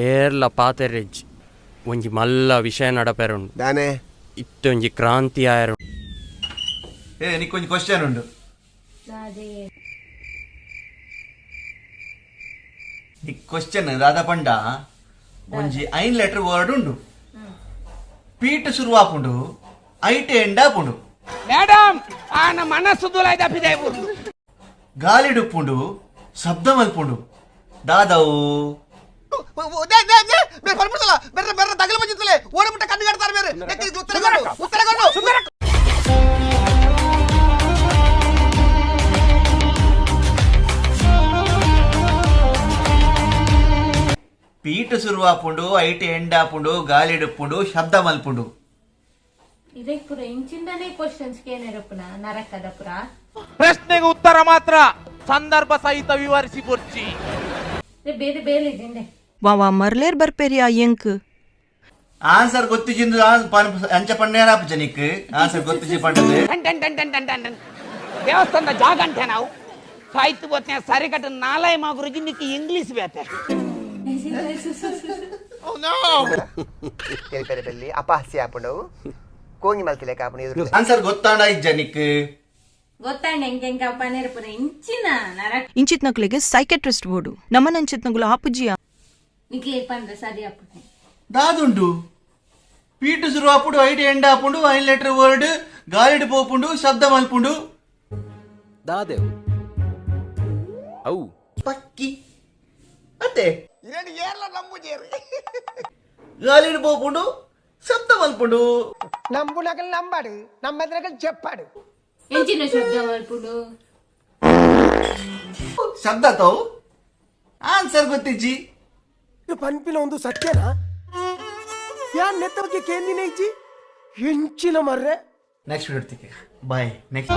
ಏರ್ಲ ಪಾತೆರೆಜ್ಜಿ ಒಂಜಿ ಮಲ್ಲ ವಿಷಯ ನಡಪೆರುಂಡು. ದಾನೆ? ಇತ್ತೆ ಒಂಜಿ ಕ್ರಾಂತಿ ಆಯರು. ಏ, ನಿಕ್ಕೊಂಜಿ ಕ್ವಶನ್ ಉಂಡು. ನಿಕ್ ಕ್ವಶನ್ ದಾದ ಪಂಡ, ಒಂಜಿ 5 ಲೆಟರ್ ವರ್ಡ್ ಉಂಡು. ಪೀಟ್ ಶುರುವಾಪುಂಡು, ಐಟ್ ಎಂಡ್ ಆಪುಂಡು. ಮೇಡಮ್, ಆನ ಮನಸ್ಸು ದುಲಾಯ್ದ ಪಿದಾಯ್ ಬುರ್ದು. ಗಾಲಿಡುಪ್ಪುಂಡು, ಶಬ್ದ ಮಲ್ಪುಂಡು. ದಾದವು? ಪೀಟ್ ಶುರುವಾಪುಂಡು, ಐಟ್ ಎಂಡ್ ಆಪುಂಡು, ಗಾಲಿಡುಪ್ಪುಂಡು, ಶಬ್ದ ಮಲ್ಪುಂಡು. ಇದಕ್ಕೆ ಪೂರ ಇಂಚಿಂದನೇ ಕ್ವಶನ್ಸ್ ಕೇನೇರಪ್ಪನ ನರಕದ ಪುರ. ಪ್ರಶ್ನೆಗೆ ಉತ್ತರ ಮಾತ್ರ ಸಂದರ್ಭ ಸಹಿತ ವಿವರಿಸಿ ಕೊರ್ಚಿ. ಬೇರೆ ಬೇರೆ ಜಿಂದೆ. ವಾ ಮರ್ಲೇರ್ ಬರ್ಪೇರಿಯಾ ಎಂಕ್? ಆನ್ಸರ್ ಗೊತ್ತಿಜಿಂದು ಅಂಚ ಪಣ್ಣೇರಾಪು ಜನಿಕ್ ಆನ್ಸರ್ ಗೊತ್ತಿಜಿ ಪಂಡದು. Ton ton ton ton ton ton ton. ದೇವಸ್ಥಾನದ ಜಾಗ ಅಂಟೆ ನಾವು ಸಾಯ್ತು ಬೋತ್ನೆ ಸರಿಕಟ್ಟು ನಾಲಾಯ್ ಮಾಗುರುಜಿ ನಿಕ್ಕಿ ಇಂಗ್ಲೀಷ್ ಬೇತೆ. ತೆಲಿಪೆರೆ ಬೆಲ್ಲಿ ಅಪಹಾಸ್ಯ ಆಪುಂಡು, ಕೋಂಗಿ ಮಲ್ತಿಲೆಕ ಆಪುಂಡು ಎದುರು. ಆನ್ಸರ್ ಗೊತ್ತಾಂಡ ಇಜ್ಜ ನಿಕ್? ಗೊತ್ತಾಂಡ ಎಂಕೆ ಎಂಕ ಪನೇರಪುರ ಇಂಚಿನ ನರಕ. ಇಂಚಿತ್ನಕ್ಲೆಗ್ ಸೈಕೆಟ್ರಿಸ್ಟ್ ಬೋಡು, ನಮನಂಚಿತ್ನಗುಲು ಆಪುಜಿಯ. ನಿಕ್ಲೆ ಪಂಡ್ರೆ ಸರಿ ಅಪ್ಪುನೆ. ದಾದುಂಡು? ಪೀಟು ಶುರು ಆಪುಂಡು, ಐಟ್ ಎಂಡ್ ಆಪುಂಡು, 5 ಲೆಟರ್ ವರ್ಡ್, ಗಾಲಿಡ್ ಪೋಪುಂಡು, ಶಬ್ದ ಮಲ್ಪುಂಡು. ದಾದೆವು ಅವು? ಪಕ್ಕಿ ಅತ್ತೆ. ಗಾಲಿಡ್ ಪೋಪುಂಡು, ಶಬ್ದ ಮಲ್ಪುಂಡು. ನಂಬುನಕಲ್ ನಂಬಾಡು, ನಮ್ಮದ್ರಕಲ್ చెప్పాడు. ಎಂಚಿನ ಶಬ್ದ ಮಲ್ಪುಂಡು? ಶಬ್ದ ತಾವು ಆನ್ಸರ್ ಗೊತ್ತಿಜ್ಜಿ. ಪನ್ಪಿನ ಒಂದು ಸತ್ಯನಾ ಯಾನ್ ನೆತ್ತ ಬಗ್ಗೆ ಕೇಂದಿನ ಇಜ್ಜಿ ಎಂಚಿನ ಮರ್ರೆ. Next video bye next.